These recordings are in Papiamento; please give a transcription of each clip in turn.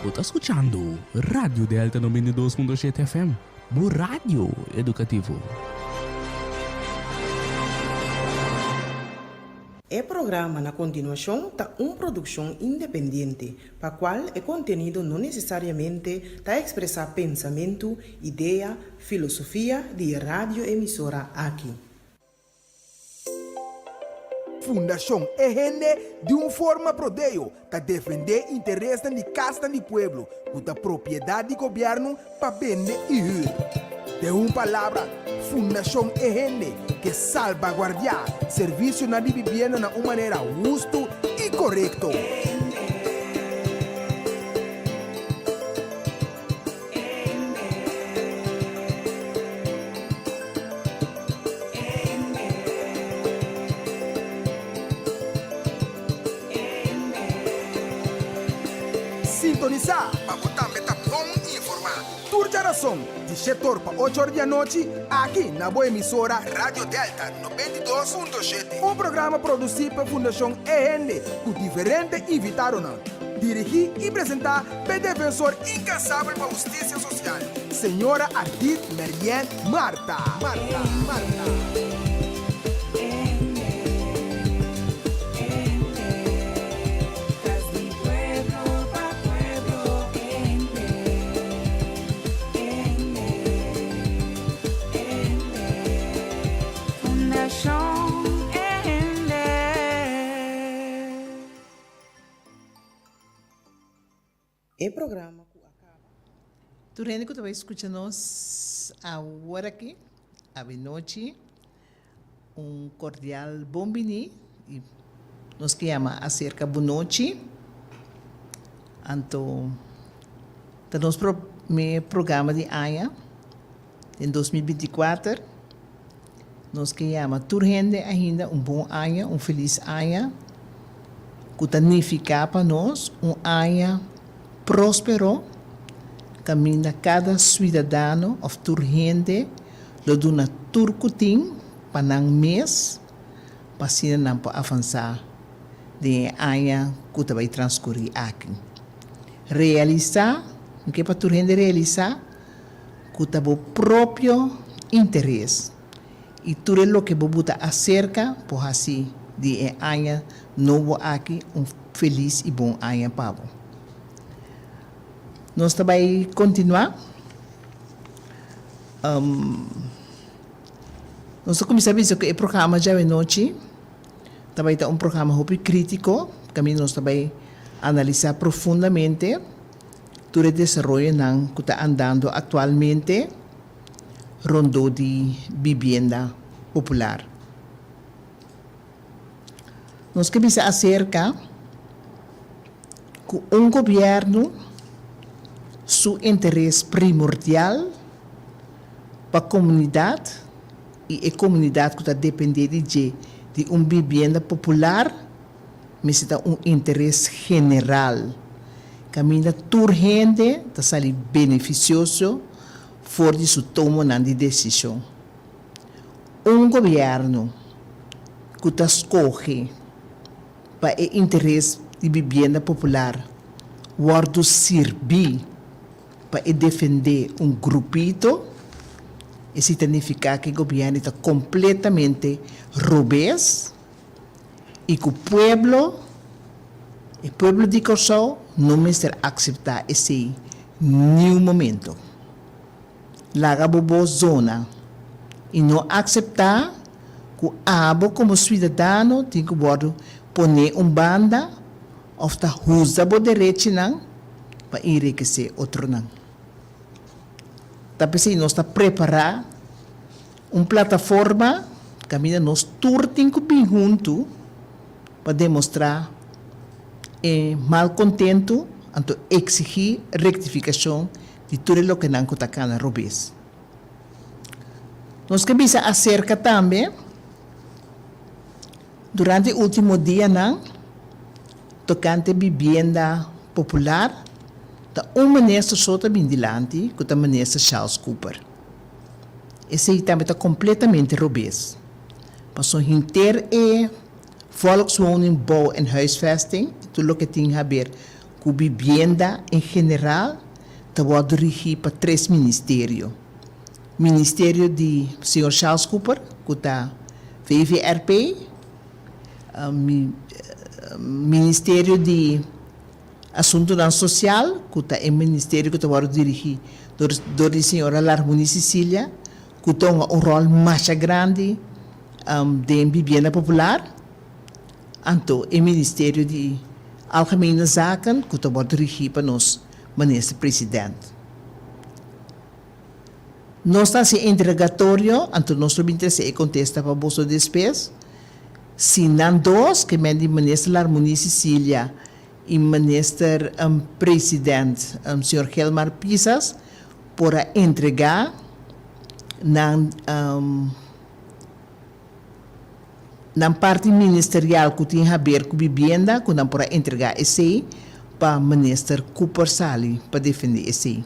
Bo ta skuchando Radio Delta 92.7 FM, bo radio edukativo. E programa na kontinuashon ta un produkshon independiente, pa kual e kontenido no nesesariamente ta ekspresá pensamentu, idea, filosofia di e radioemisora aki. Fundashon E Hende di un forma prodeo ta defendé interesnan di kasnan di pueblo ku ta propiedat di gobièrnu pa bende i hür. Den un palabra, Fundashon E Hende ke salbaguardiá servisionan di bibienda na un manera hustu i korekto. Sintonisá pa bo tambe ta bon informá. Tur djarason, di shetor pa ocho or di anochi, aki na bo emisora Radio Delta 92.7. Un programa produsí pa Fundashon E Hende ku diferente invitadonan. Dirigí i presentá p'e defensor inkansabel pa hustisia sosial, señora Ardith Merien Martha. Martha. Martha. E programa ku a kaba. Tur hende ku ta bai skucha nos awor aki, awenochi, un kordial bon bini i nos ke yama aserka bunochi. Anto ta nos prome programa di aña den 2024. Nos ke yama tur hende ainda un bon aña, un felis aña, ku ta nifiká pa nos un aña próspero kaminda kada suidadano òf tur hende lo duna tur ku tin pa nan mes pa asina nan por avansá den e aña ku ta bai transkurí aki. Realisá, mi ke pa tur hende realisá ku ta bo propio interes i tur e loke bo buta aserka por hasi di e aña nobo aki un felis i bon aña pa bo. Nos ta bai kontinuá. Nos ta kuminsá bisa ku e programa djawe nochi ta bai ta un programa hopi krítiko kaminda nos ta bai analisá profundamente Tur e desaroyonan ku ta andando aktualmente rondó di bibienda popular. Nos ke bisa aserka ku un gobièrnu su interes primordial pa komunidat i e komunidat ku ta dependé di dje di un bibienda popular, Mester ta un interes general, kaminda tur hende ta sali benefisioso for di su tomonan di desishon. Un gobièrnu ku ta skohe pa e interes di bibienda popular wòrdu sirbí pa e defendé un grupito, esei ta nifiká ku e gobièrnu ta kompletamente robes. i ku pueblo, e pueblo di Kòrsou no mester akseptá esei niun momento. Laga bo bos zona i no akseptá ku abo komo suidadano tin ku wòrdu poné un banda òf ta huza bo derechinan pa enrikesé otronan. Ta p'esei nos ta prepará un plataforma kaminda nos tur tin ku bin huntu pa demostrá e malkontentu anto eksigí rektifikashon di tur e lokenan ku ta kana robes. Nos ke bisa aserka tambe durante e último dianan tokante bibienda popular ta un minister so ta bin dilanti ku ta minister Charles Cooper. Esei tambe ta kompletamente robes. Pasobra henter e Volkswoningbouw en Huisvesting, tur loke tin haber. ku bibienda en general ta wòrdu rigí pa tres ministerio, Ministerio di señor Charles Cooper ku ta VVRP, Ministerio di Asuntunan Sosial ku ta e ministerio ku ta wòrdu dirigí dor di señora Larmonie Cecilia ku ta hunga un ròl masha grandi den bibienda popular. Anto e Ministerio di Algemene Zaken ku ta wòrdu rigí pa nos Minister President. Nos ta hasi e interogatorio, anto nos lo bin trese e kontesta pa boso despues. Si nan dos, ke men di Minister Larmonie Cecilia i Minister President señor Gilmar Pisas, por a entregá nan Nan parti ministerial ku tin haber ku bibienda ku nan por a entregá esei pa Minister Cooper sali pa defendé esei.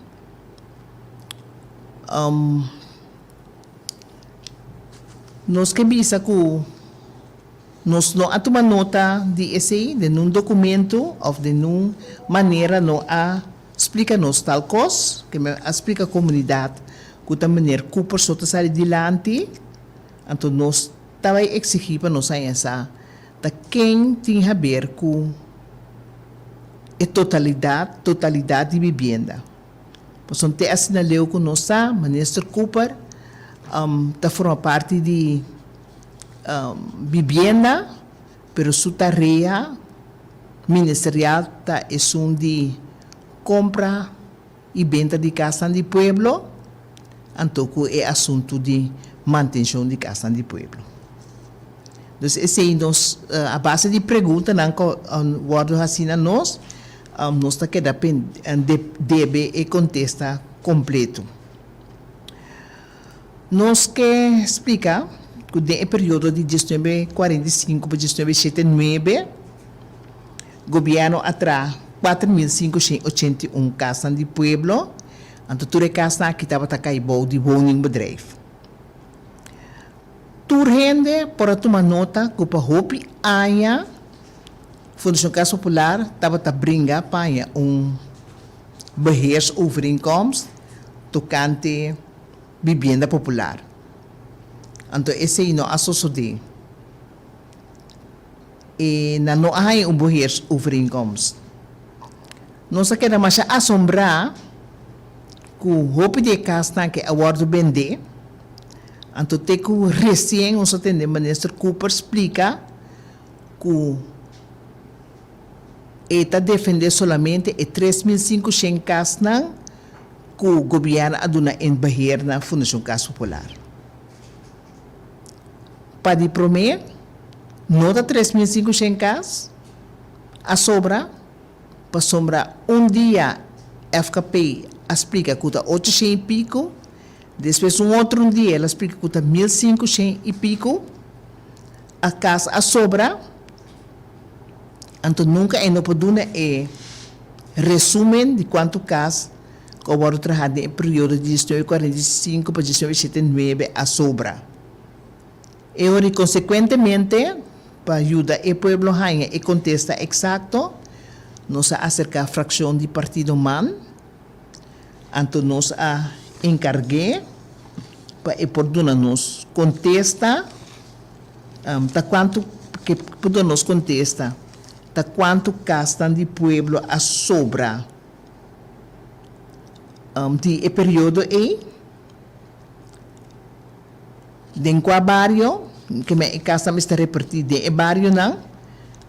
Nos ke bisa ku nos no a tuma nota di esei den nun dokumento òf den nun manera no a splika nos tal kos, ke men a splika komunidat ku ta Meneer Cooper so ta sali dilanti. Anto nos ta bai exigí pa nos haña sa ta ken tin haber ku e totalidat, totalidat di bibienda. Pasobra te asina leu ku nos sa, Minister Cooper ta forma parti di bibienda, pero su tarea ministerial ta esun di kompra i benta di kasnan di pueblo, anto ku e asuntu di mantenshon di kasnan di pueblo. Dus esei nos, a base di preguntanan ku wòrdu hasí na nos, nos ta keda debe e kontesta kompleto. Nos ke splika ku den e periodo di diesnuebe kuarenta i sinku pa 1979, Gobièrnu a traha 4581 kasnan di pueblo, anto tur e kasnan aki tabata kai bou di woningbedrijf. Tur hende por a tuma nota ku pa hopi aña Fundashon Kas Popular tabata bringa pa haña un beheersovereenkomst tokante bibienda popular. Anto esei no a sosodé. E nan no a haña un beheersovereenkomst. Nos a keda masha asombrá ku hopi di e kasnan ke a wòrdu bendé. Anto te ku resien nos a tende Minister Cooper splika ku e ta defendé solamente e 3500 kasnan ku gobièrnu a duna en beheer na Fundashon Kas Popular. Pa di promé, no ta 3500 kas a sobra, pasobra un dia FKP a splika ku ta 800 i piku, despues un otro un dia el a splika ku ta 1500 i piku a kas a sobra, anto nunka e no por duna e resumen di kuantu kas ku a wòrdu traha den e periodo di 1945 pa 1979 a sobra. E ora i konsekuentemente, pa yuda e pueblo haña e kontesta eksakto, nos a aserká frakshon di partido man, anto nos a enkarg'é pa e por duna nos kontesta ta kuantu ke por duna nos kontesta ta kuantu kasnan di pueblo a sobra. Di e periodo ei, den kua bario, ke men e kasnan mester repartí den e barionan,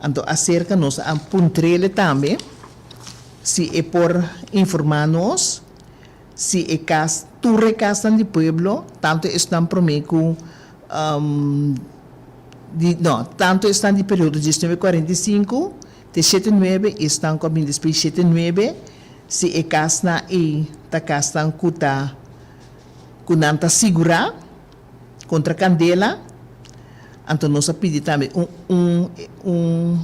anto aserka nos a puntr'ele tambe si e por informá nos si e kas, tur e kasnan di pueblo, tantu esnan promé ku di, no, tantu esnan di periodo 1945, Te shete nuebe i esnan ku a bin despues di shete nuebe, si e kasnan ei ta kasnan ku ta ku nan ta sigurá kontra kandela, anto nos a pidi tambe un un un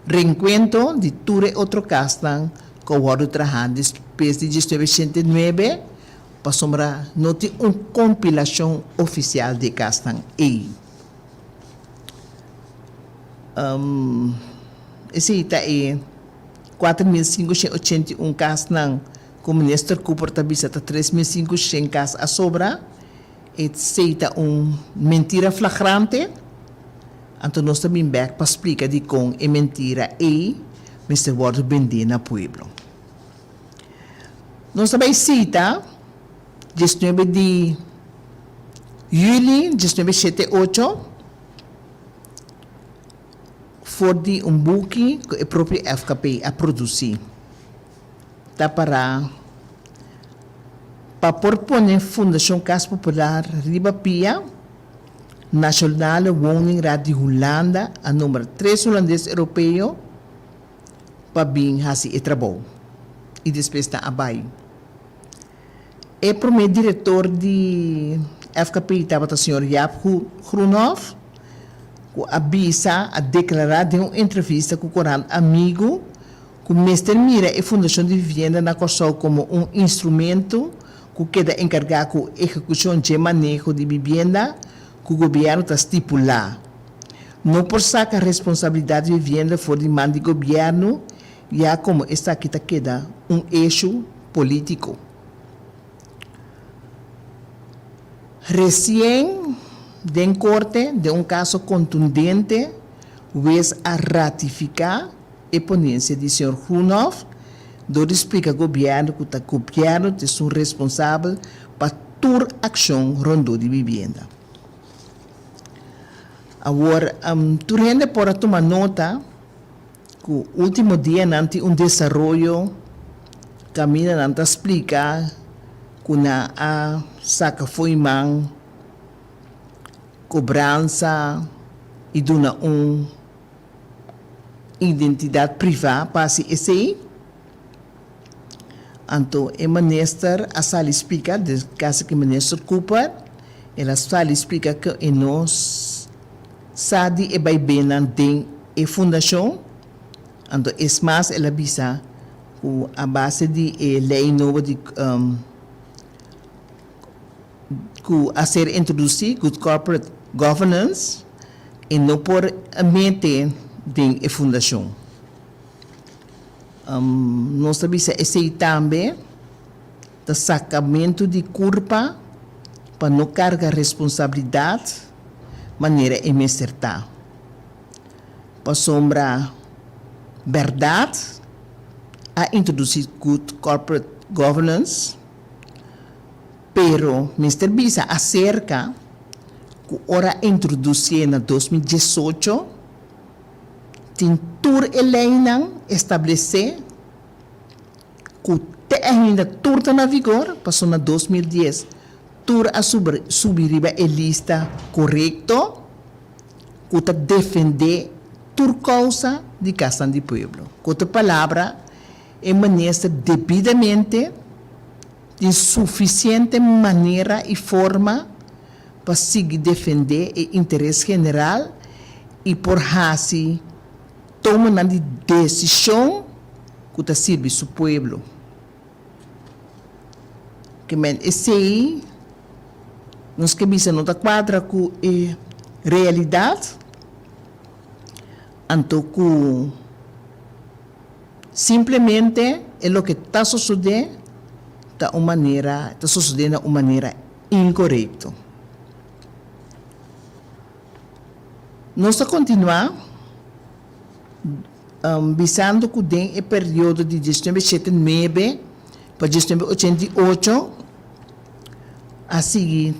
renkuentro di tur e otro kasnan ku a wòrdu trahá despues di 1989, pasobra no tin un kompilashon ofisial di e kasnan ei. Esei ta e. 4581 kasnan ku Minister Cooper ta bisa ta 3500 kas a sobra, esei ta un mentira flagrante. Anto nos ta bin bek pa splika dikon e mentira ei mester wòrdu bendé na pueblo. Nos ta bai sita diesnuebe di yüli diesnuebe shete ocho for di un buki ku e propio FKP a produsí. Ta pará pa por pone Fundashon Kas Popular riba pia, Nationale Woningraad di Hulanda a nombra tres hulandes europeo pa bin hasi e trabou i despues nan a bai. E promé direktor di FKP tabata señor Jaap Groenhof, ku a bisa, a deklará den un entrevista ku korant Amigu ku mester mira e Fundashon di Vivienda na Kòrsou komo un instrumento ku keda enkargá ku ehekushon dje maneho di bibienda ku gobièrnu ta stipulá. No por saka responsabilidat di vivienda for di man di gobièrnu ya komo esaki ta keda un eshu polítiko. Resien den korte den un kaso kontundente wes a ratifiká e ponensia di señor Groenhof dor di splika gobièrnu ku ta gobièrnu ta esun responsabel pa tur akshon rondó di bibienda. Awor, tur hende por a tuma nota ku último dianan tin un desaroyo kaminda nan ta splika ku nan a saka fo'i man kobransa i duna un identidat privá pa hasi esei. Anto e minister a sali splika, den caso ki minister Cooper, el a sali splika cu e no sa di e baibennan den e fundacion. Anto es mas el a bisa cu a base di e ley nobo di cu a ser introduci, Good Corporate Governance, e no por mete den e fundacion. Nos ta bisa esei tambe ta sakamentu di kurpa pa no karga responsabilidat manera e mester ta. Pasobra bèrdat a introdusí Good Corporate Governance, pero mester bisa aserka ku ora a introdusié na 2018, Tin tur e leinan establesé ku te ainda tur ta na vigor, pasobra na 2010 tur a subi riba e lista korekto ku ta defendé tur kousa di kasnan di pueblo. Ku otro palabra, e minister debidamente tin sufisiente manera i forma pa sigui defendé e interes general i por hasi tomonan di desishon ku ta sirbi su pueblo. Ke men esei nos ke bisa no ta kuadra ku e realidat, anto ku simplemente e loke ta sosodé ta un manera ta sosodé na un manera inkorekto. Nos ta kontinuá bisando ku den e periodo di diesnuebe shete nuebe pa diesnuebe ochenta i ocho a sigui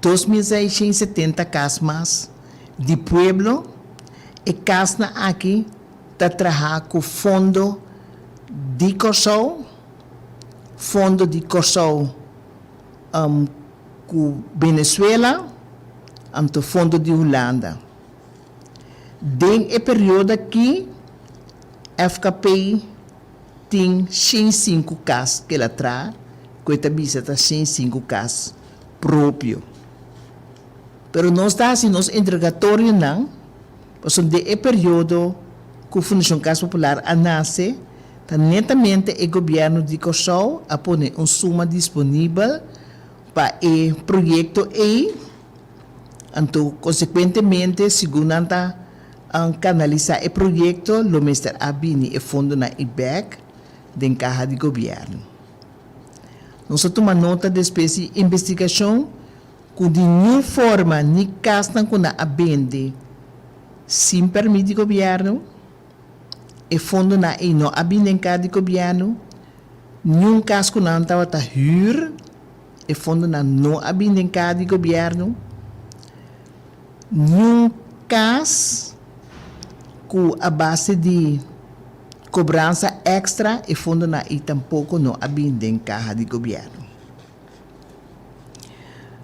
2670 kas mas di pueblo. E kasnan aki ta traha ku fondo di Kòrsou, fondo di Kòrsou ku Venezuela anto fondo di Hulanda. Den e periodo aki FKP tin 105 kas ku el a traha ku e ta bisa ta 105 kas propio. Pero nos ta hasi nos entregatorionan pasobra den e periodo ku Fundashon Kas Popular a nase Ta netamente e gobièrnu di Kòrsou a pone un suma disponibel pa e proyekto ei, anto konsekuentemente segun nan ta. kanalisá e proyekto lo mester a bini e fondonan ei bèk den kaha di gobièrnu. Nos a tuma nota despues di investigashon ku di niun forma ni kasnan ku nan a bende sin pèrmit di gobièrnu, e fondonan ei no a bini den kaha di gobièrnu, niun kas ku nan tabata hür, e fondonan no a bini den kaha di gobièrnu, niun kas ku a base di kobransa èkstra e fondonan ei tampoko no a bini den kaha di gobièrnu.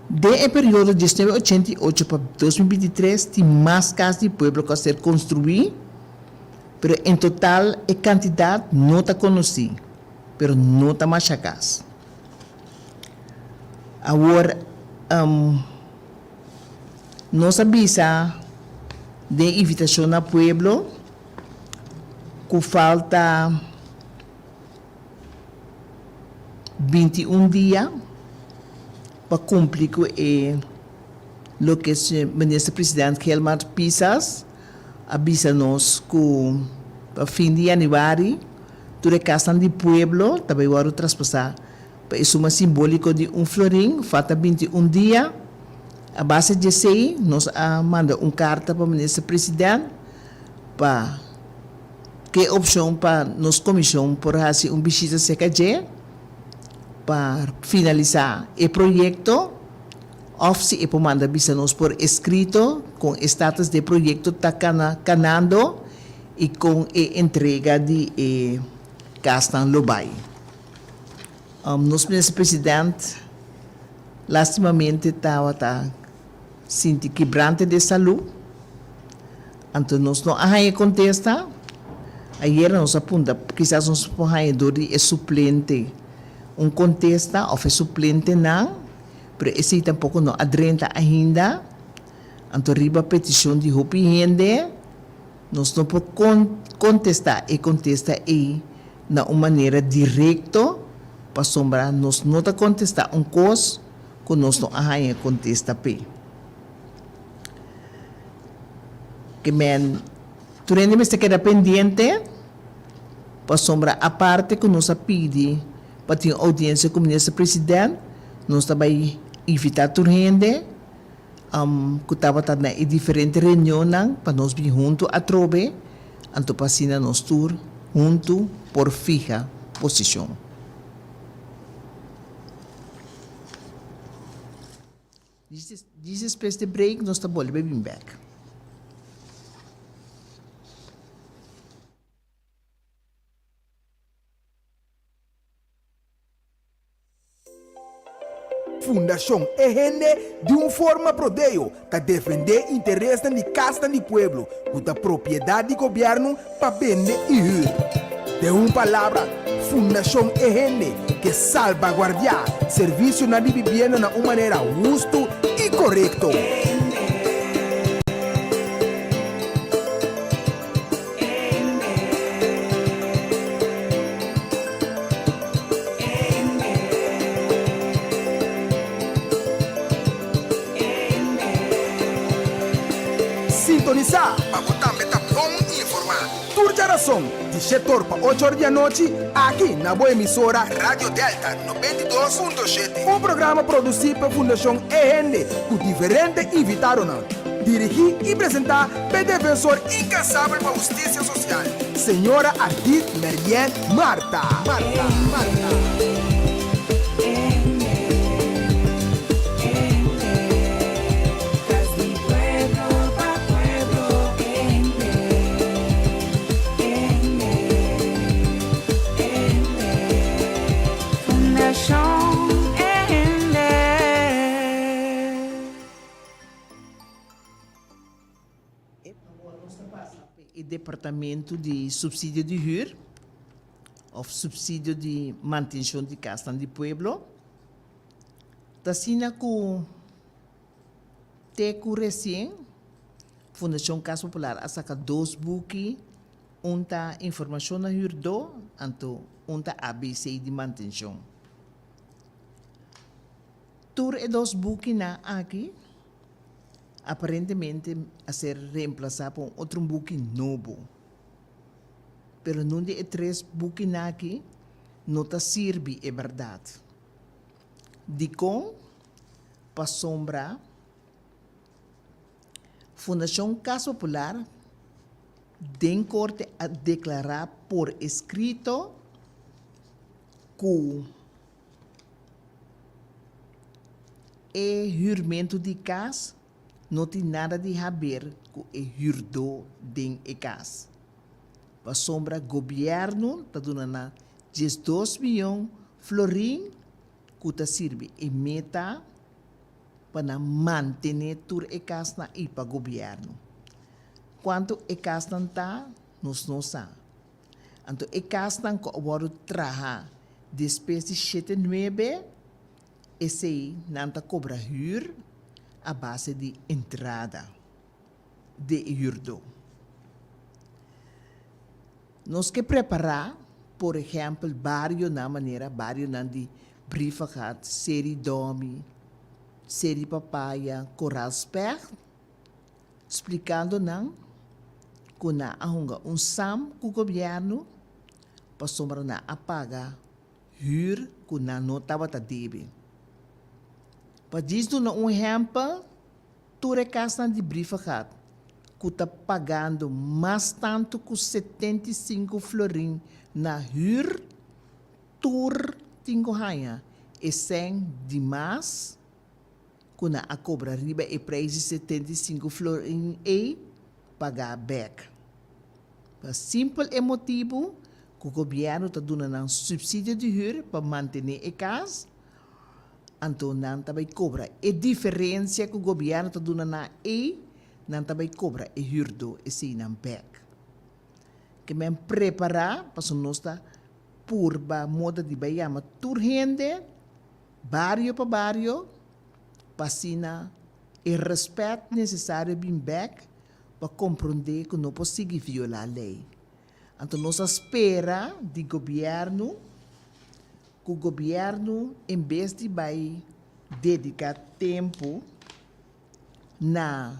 Den e periodo 1988 pa 2023 tin mas kas di pueblo ku a ser konstruí, pero en total e kantidat no ta konosí, pero no ta masha kas. Awor, nos a bisa den invitashon na pueblo ku falta 21 dia pa kumpli ku e loke Minister President Gilmar Pisas a bisa nos ku pa fin di yanüari tur e kasnan di pueblo ta bai wòrdu traspasá pa e suma simbóliko di un florin. Falta 21 dia. A base di esei nos a manda un karta pa Minister President pa ke opshon pa nos komishon por hasi un bishita serka dje pa finalisá e proyekto òf si e por manda bisa nos por eskrito kon e status di e proyekto ta kana kanando i kon e entrega di e kasnan lo bai. Nos Minister President lastimamente tabata sinti kibrante de salú. Anto nos no a haña kontesta. Ayera nos a punta, kisas nos por haña dor di e suplente un kontesta òf e suplentenan, pero esei tampoko no a drenta ainda. Anto riba petishon di hopi hende nos no por kontestá e kontesta ei na un manera direkto pasobra nos no ta kontestá un kos ku nos no a haña kontesta p'e. Ke men tur hende mester keda pendiente pasobra aparte ku nos a pidi pa tin oudiensia ku Minister President, nos ta bai invitá tur hende ku tabata na e diferente reunionnan pa nos bin huntu atrobe, anto pa asina nos tur huntu por fiha posishon. Djis despues di break nos ta bolbe bin bek. Fundashon E Hende di un forma prodeo ta defendé interesnan di kasnan di pueblo ku ta propiedat di gobièrnu pa bende i hür. Den un palabra, Fundashon E Hende ke salbaguardiá servisionan di bibienda na un manera hustu i korekto. Sintonisá pa bo tambe ta bon informá. Tur djarason, di shetor pa ocho or di anochi, aki na bo emisora Radio Delta 92.7. Un programa produsí pa Fundashon E Hende ku diferente invitadonan. Dirigí i presentá pa e defensor inkansabel pa hustisia sosial, señora Ardith Merien Martha. Martha. Martha. Awor nos ta pasa pa e departamento di subsidio di huur of subsidio di mantencion di casnan di pueblo. Ta asina cu te cu recien Fundacion Cas Popular a saca dos buki, un ta informacion na huurdo anto un ta ABC di mantencion. Tur e dos bukinan aki. Aparentemente a ser reemplasá pa un otro buki nobo. Pero nun di e tres bukinan aki no ta sirbi e bèrdat. Dikon? Pasobra Fundashon Kas Popular den korte a deklará por eskrito ku E hürmentu di kas no tin nada di haber ku e hürdó den e kas. Pasobra gobièrnu ta duna nan 12 miyon florin ku ta sirbi e meta pa nan mantené tur e kasnan ei pa gobièrnu. Kuantu e kasnan ta, nos no sa. Anto e kasnan ku a wòrdu traha despues di shete nuebe, esei nan ta kobra hür a base di entrada di e hürdó. Nos ke prepará, por ehèmpel, barionan manera barionan di Brievengat, Seri Domi, Seri Papaya, Koraalspecht, splikando nan ku nan a hunga un sam ku gobièrnu pasobra nan a paga hür ku nan no tabata debe. Pa djis duna un ehèmpel, tur e kasnan di Brievengat ku ta pagando mas tantu ku 75 florin na hür, tur tin ku haña e sèn di mas ku nan a kobra riba e preis di 75 florin ei pagá bèk. Pa simpel e motibu ku gobièrnu ta duna nan supsidio di hür pa mantené e kas, anto nan ta bai kobra e diferensia ku gobièrnu ta duna nan ei, nan ta bai kobra e hürdó eseinan bèk. Ke men prepará pasobra nos ta purba moda di bai yama tur hende. Bario pa bario, pa asina e rèspèt nesesario bin bèk pa komprondé ku no por sigui violá lei. Anto nos a spera di gobièrnu ku gobièrnu en bes di bai dediká tempu na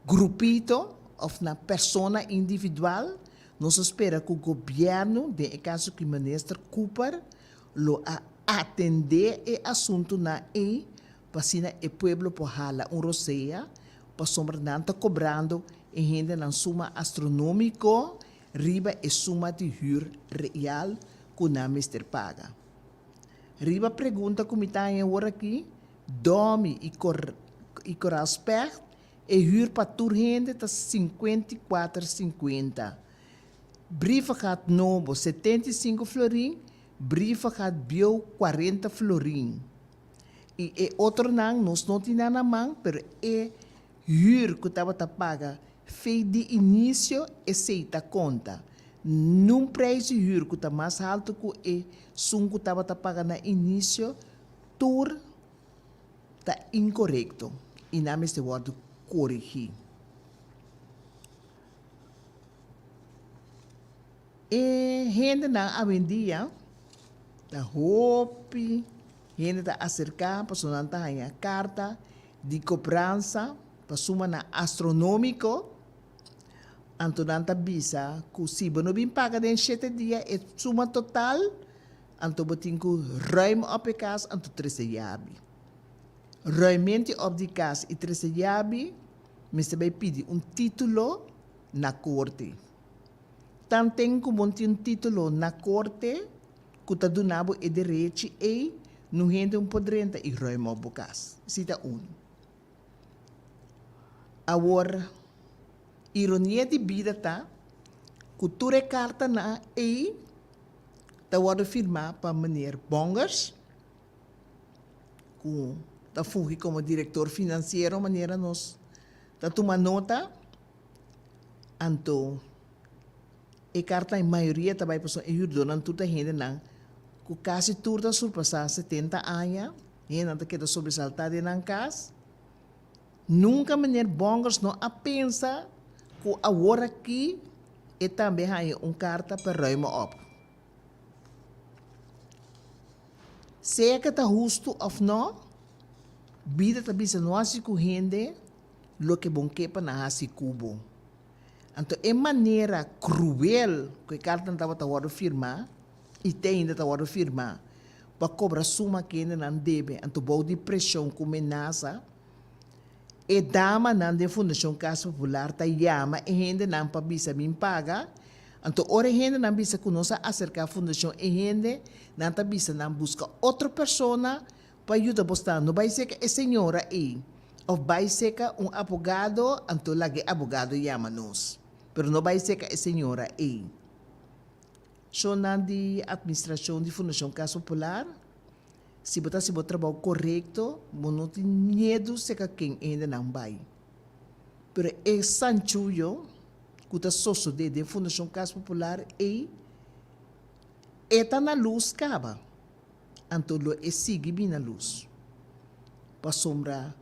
grupito òf na persona individual, nos a spera ku gobièrnu, den e kaso aki Minister Cooper, Lo a atendé e asuntunan ei pa asina e pueblo por hala un rosea, pasobra nan ta kobrando e hendenan suma astronómiko riba e suma di hür real ku nan mester paga. Riba pregunta ku mi ta haña awor aki, Domi i i Koraalspecht, e hür pa tur hende ta 54 sinkuenta. Brievengat nobo 75 florin, brievengat bieu 40 florin. I e otronan nos no tin nan na man, pero e huur ku tabata paga fei di inisio esei ta konta. Nun prijs di huur ku ta mas haltu ku e sun ku tabata paga na inisio tur ta inkorekto i nan mester wòrdu korigí. E hendenan awendia ta hopi hende ta aserká pasobra nan ta haña karta di kobransa pa sumanan astronómiko. Anto nan ta bisa ku si bo no bin paga den shete dia e suma total, anto bo tin ku ruim op e kas anto trese yabi. Ruimenti op di kas i trese yabi mester bai pidi un título na korte. Tanten ku bo tin un título na korte ku ta duna bo e derechi ei, nun hende un por drenta i ruim op bo kas. Esei ta unu. Awor, ironia di bida ta ku tur e kartanan ei ta wòrdu firmá pa meneer Bongers, ku ta fungi komo direktor finansiero manera nos ta tuma nota. Anto e karta e mayoria ta bai pasobra e hürdónan tur ta hendenan ku kasi tur ta surpasá 70 aña, hendenan ta keda sobresaltá den nan kas. Nunka meneer Bongers no a pensa ku awor aki e tambe haña un karta pa ruime op. Sea ke ta hustu òf nò. Bida ta bisa no hasi ku hende loke bon ke pa nan hasi ku bo. Anto e manera kruel ku e kartanan tabata wòrdu firmá i te ainda ta wòrdu firmá pa kobra suma ku hendenan debe anto bou di preshon ku menasa, e damanan den Fundashon Kas Popular ta yama e hendenan pa bisa bin paga. Anto ora e hendenan bisa ku nos a aserká fundashon e hende nan ta bisa nan buska otro persona Pa yuda bo sta no bai seka e señora ei of bai seka un abogado anto laga e abogado yama nos pero no bai seka e señora ei. Shownan di administracion di Fundacion Cas Popular, si bo ta haci bo trabou corecto bo no tin miedu seka ken e hendenan bai. Pero e sanchuyo cu ta sosode den Fundacion Cas Popular ei e ta na luz caba. anto lo e sigui bini na lus. Pasobra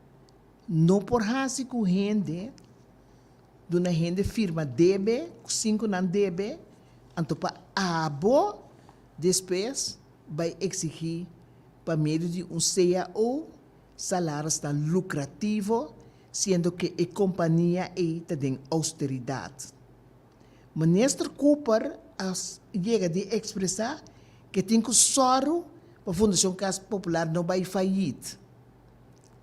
no por hasi ku hende duna hende firma debe sin ku nan debe, anto pa abo despues bai eksigí pa medio di un cao salarisnan lukrativo, siendo ke e kompania ei ta den ousteridat. Minister Cooper a yega di ekspresá ke tin ku sòru pa Fundashon Kas Popular no bai fayit.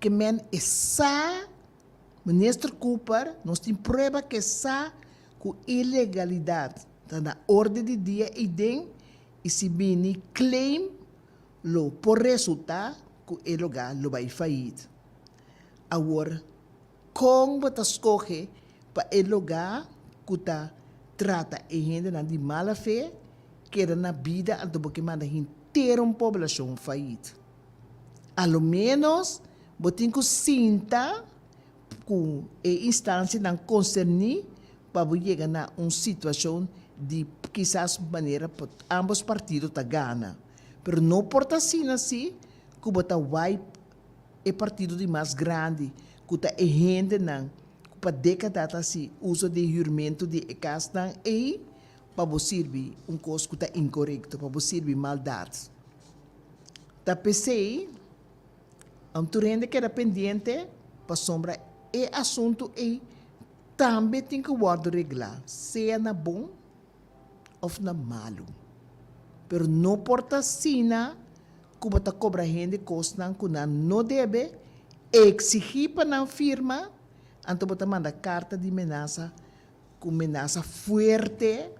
Ke men e sa, Minister Cooper, nos tin prueba ke sa ku ilegalidat ta na orde di dia eiden i si bini claim lo por resultá ku e lugá lo bai fayit. Awor Kon bo ta skohe pa e lugá ku ta trata e hendenan di mala fe keda na bida anto bo ke manda henter un poblashon fayit? A lo ménos bo tin ku sinta ku e instansianan konserní pa bo yega na un situashon di kisas manera pa ámbos partido ta gana. Pero no por ta asina si ku bo ta wipe e partido di mas grandi ku ta e hendenan ku pa dékada ta hasi uso di hürmentu di e kasnan ei pa bo sirbi un kos ku ta inkorekto, pa bo sirbi maldat. Ta p'esei tur hende keda pendiente pasobra e asuntu ei tambe tin ku wòrdu reglá, sea na bon òf na malu. Pero no por ta asina ku bo ta kobra hende kosnan ku nan no debe, eksigí pa nan firma, anto bo ta manda karta di menasa ku menasa fuerte,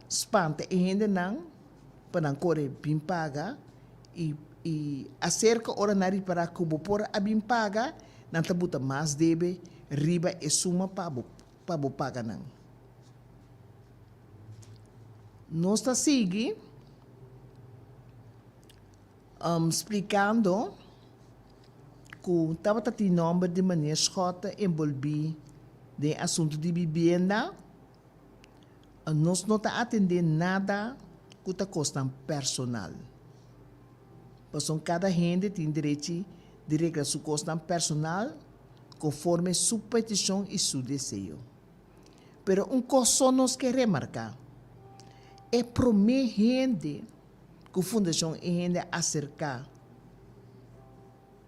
spanta e hendenan pa nan kore bin paga i i aserka ora nan ripará ku bo por a bin paga, nan ta buta mas debe riba e suma pa bo pa bo paga nan. Nos ta sigui splikando ku tabata tin nòmber di Meneer Schotte enbolbí den e asuntu di bibienda. Nos no ta atendé nada ku ta kosnan personal. Pasobra kada hende tin derechi di regla su kosnan personal konforme su petishon i su deseo. Pero un kos so nos ke remarká, e promé hende ku Fundashon E Hende a aserká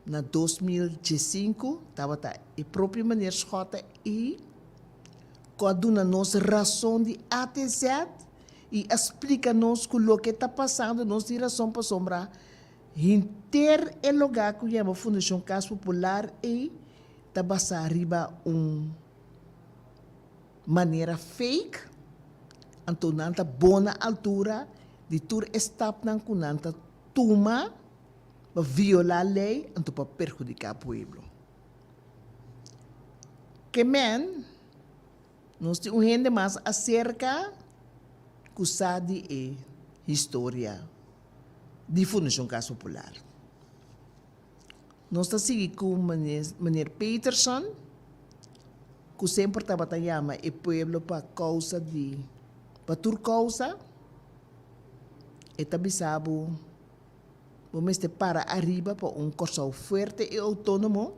na 2015 tabata e propio meneer Schotte i ku a duna nos rason di A te Z i a splika nos ku loke ta pasando nos tin rason pasobra henter e lugá ku yama Fundashon Kas Popular ei ta basá riba un manera fake, anto nan ta bon na altura di tur e stapnan ku nan ta tuma pa violá lei anto pa perhudiká pueblo. Ke men, nos tin un hende mas aserka ku sa di e historia di Fundashon Kas Popular. Nos ta sigui ku Meneer Peterson, ku semper tabata yama e pueblo pa kousa di, pa tur kousa. E ta bisa bo, bo mester para ariba pa un Kòrsou fuerte i outónomo,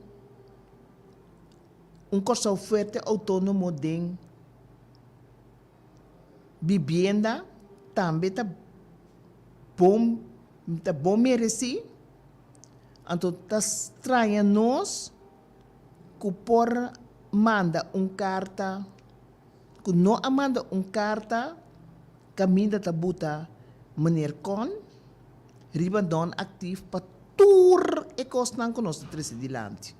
un Kòrsou fuerte outónomo den bibienda tambe ta bon, ta bon meresí. Anto ta straña nos ku por manda un karta, ku no a manda un karta kaminda ta buta meneer Con riba non aktief pa tur e kosnan ku nos ta trese dilanti.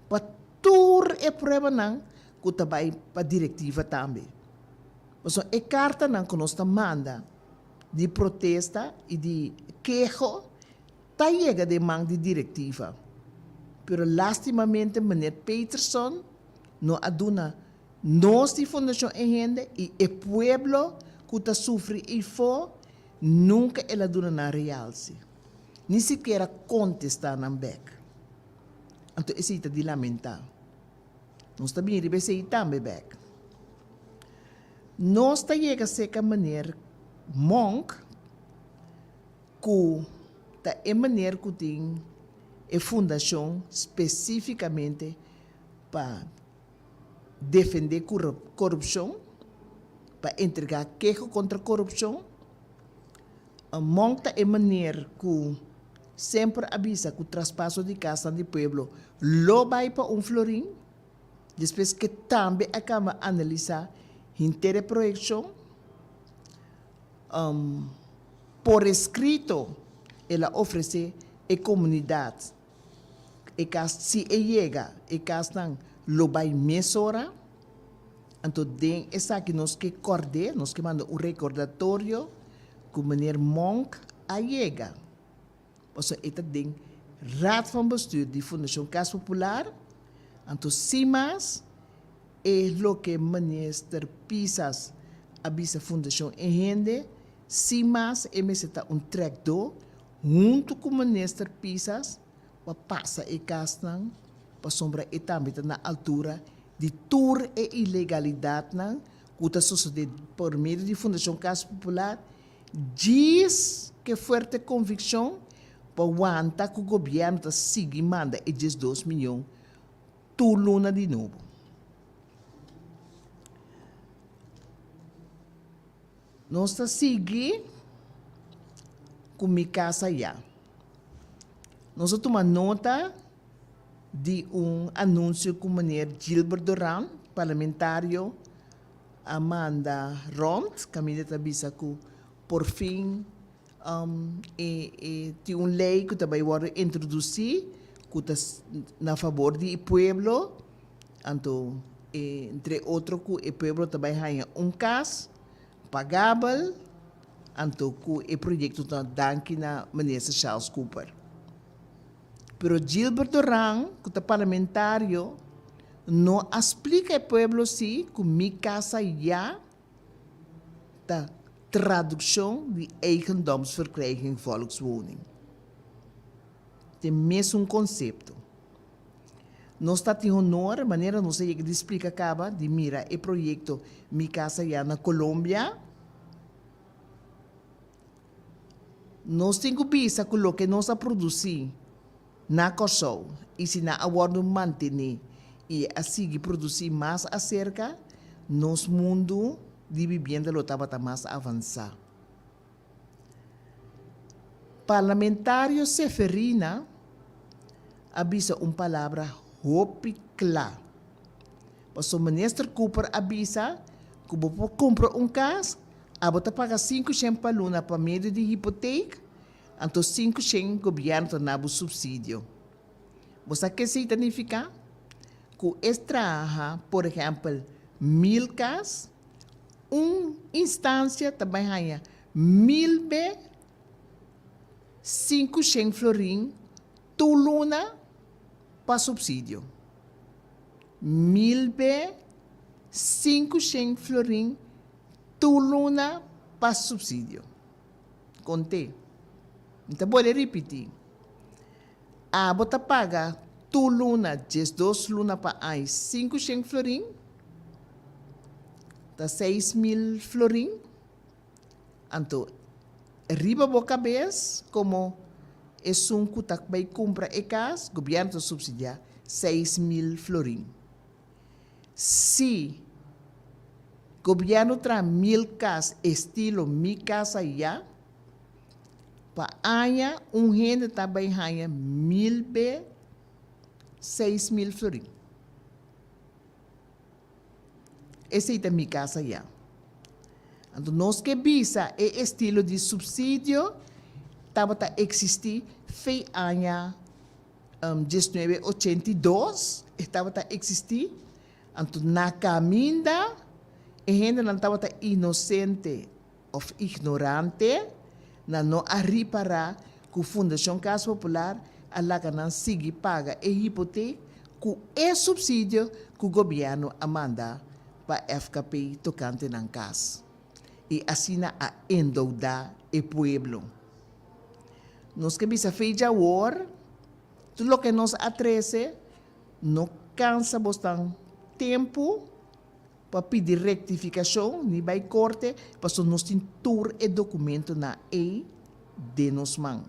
Pa tur e pruebanan ku ta bai pa direktiva tambe. Pasobra e kartanan ku nos ta manda di protesta i di keho ta yega den man di direktiva, pero lastimamente meneer Peterson no a duna nos di Fundashon e hende i e pueblo ku ta sufri eifó nunka el a duna nan realse, ni sikiera kontestá nan bèk. Anto esei ta di lamentá. Nos ta bini riba esei tambe bèk. Nos ta yega serka meneer Monk ku ta e meneer ku tin e fundashon spesífikamente pa defendé korupshon, pa entregá keho kontra korupshon. Monk ta e meneer ku semper a bisa ku traspaso di kasnan di pueblo lo bai pa un florin. Despues ke tambe a kaba analisá henter e proyekshon, por eskrito el a ofresé e komunidat e kas, si e yega e kasnan lo bai mesora. Anto den esaki nos ke kòrd'é, nos ke manda un rekordatorio ku meneer Monk a yega. Pasobra e ta den Raad van Bestuur di Fundashon Kas Popular, anto sin mas e loke Minister Pisas a bisa Fundashon e hende, sin mas e mester ta un trekdó huntu ku Minister Pisas pa pasa e kasnan pasobra e tambe ta na altura di tur e ilegalidatnan ku ta sosodé por medio di Fundashon Kas Popular. Djis ke fuerte konvikshon pa wanta ku gobièrnu ta sigui manda e 12 miyon tur luna di nobo. Nos ta sigui ku mi kasa ya. Nos a tuma nota di un anunsio ku meneer Gilbert Doran, parlamentario, a manda rond kaminda ta bisa ku por fin e e tin un lei ku ta bai wòrdu introdusí ku ta na fabor di e pueblo, anto entre otro ku e pueblo ta bai haña un kas pagabel, anto ku e proyekto ta danki na Minister Charles Cooper. Pero Gilbert Doran, ku ta parlamentario, no a splika e pueblo si ku Mi Casa Ya ta tradukshon di Eigendomsverkrijging Volkswoning. Ta e mesun konsepto. Nos ta tin honor, manera nos a yega di splika kaba, di mira e proyekto Mi Casa Ya na Colombia. Nos tin ku bisa ku loke nos a produsí na Kòrsou i si nan a wòrdu mantené i a sigui produsí mas aserka, nos mundu di bibienda lo tabata mas avansá. Parlamentario Seferina a bisa un palabra hopi kla. Pasobra Minister Cooper a bisa ku bo por kumpra un kas Abo ta paga 500 pa luna pa medio di hipoteek, anto 500 gobièrnu ta na bo supsidio. Bo sa ke esei ta nifiká? Ku es traha, por ehèmpel, 1000 kas, un instansia ta bai haña 1000 be 500 florin tur luna pa supsidio. 1000 be 500 florin Tur luna pa subsidio. Conte. Mi ta bolbe ripiti. Abo ta paga tur luna 12 luna pa aña 500 florin, ta 6000 florin. Anto riba bo cabes como esun cu ta bay cumpra e cas, gobierno ta subsidia 6000 florin. Si Gobierno traha 1000 cas estilo Mi Casa Ya, Pa aña un hende ta bai haña mil be 6000 florin. Esei ta mi casa ya. Anto nos ke bisa e estilo di subsidio tabata existi fei aña 1982 e tabata existi. Anto na caminda e hendenan tabata inocente of ignorante, nan no a ripara cu Fundacion Cas Popular a laga nan sigui paga e hipoteek cu e subsidio cu gobierno a manda pa FKP tocante nan cas. Y asina a endeuda e pueblo. Nos ke bisa fe djawor, tur loke nos a trece no cansa bosnan tempo pa pidi rectificacion ni bay corte paso nos tin tur e documentonan ey den nos man.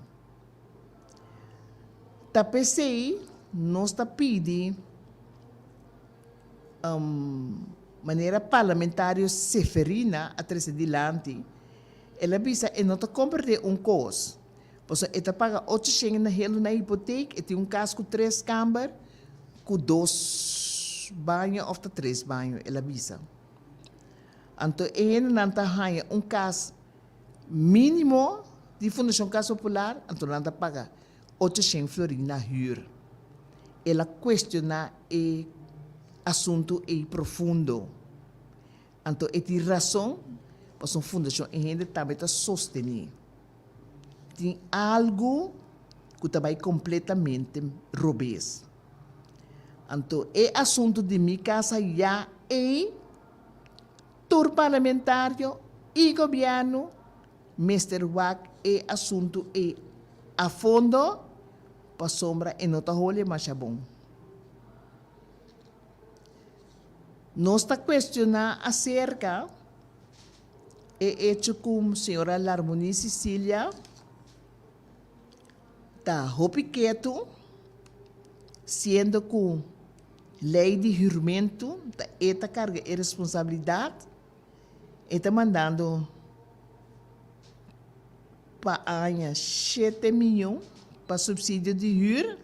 Ta pesey nos ta pidi manera parlamentario Seferina a trece dilanti, el a bisa e no ta comprende un cos, pasobra e ta paga ocho shen na helo na hipoteek, e tin un cas cu tres camber, cu dos baño of ta tres baño, el a bisa. Anto e hendenan ta haña un cas minimo di Fundacion Cas Popular, anto nan ta paga 800 florin na huur. El a cuestiona e asunto ey profundo. Anto e tin rason, pasobra Fundacion e hende tambe ta sosteni. Tin algu ku ta bai kompletamente robes. Anto e asuntu di mi kasa ya ei tur parlamentario i gobièrnu mester wak e asuntu ei a fondo pasobra e no ta hole masha bon. Nos ta kuestioná aserka E echo ku señora Larmonie Cicilia ta hopi ketu, siendo ku lei di hürmentu ta e ta karga e responsabilidat, e ta mandando pa aña shete miyon pa supsidio di hür.